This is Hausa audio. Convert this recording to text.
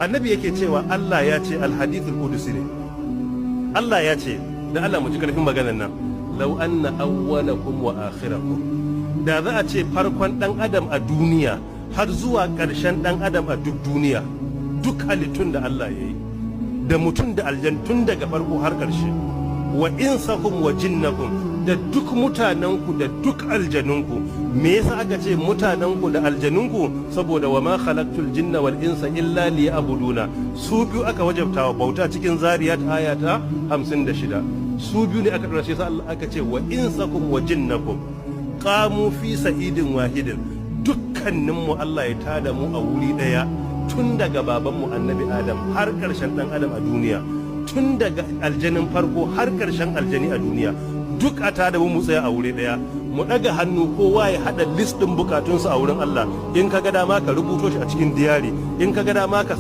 Annabi yake cewa Allah ya ce, alhadithul qudusi ne, Allah ya ce, da Allah mu ji karfin maganar nan: "Law anna awwalakum wa akhirakum", da za a ce farkon dan adam a duniya har zuwa ƙarshen dan adam a duk duniya, duk halittun da Allah ya yi, da mutum da aljan, tun daga farko har ƙarshe, "wa insakum wa jinnakum", da duk mutanenku da duk aljanunku. Me yasa aka ce mutanenku da aljanunku? Saboda "wa ma khalaqtul jinna wal insa illa liya'buduna". Su biyu aka wajabta wa bauta cikin Zariyat aya ta 56. Su biyu ne aka dora shi. Sa Allah aka ce "wa insakum wa jinnakum qamu fi sa'idin wahidin". Dukkaninmu Allah ya tada mu a wuri daya, tun daga babanmu Annabi Adam har ƙarshen dan adam a duniya, tun daga aljanin farko har ƙarshen aljani a duniya, duk a tada mu, mu tsaya a wuri daya, mu ɗaga hannu, kowa ya haɗa list ɗin bukatunsa a wurin Allah. In ka ga dama ka rubuto shi a cikin diary, in ka ga dama ka sai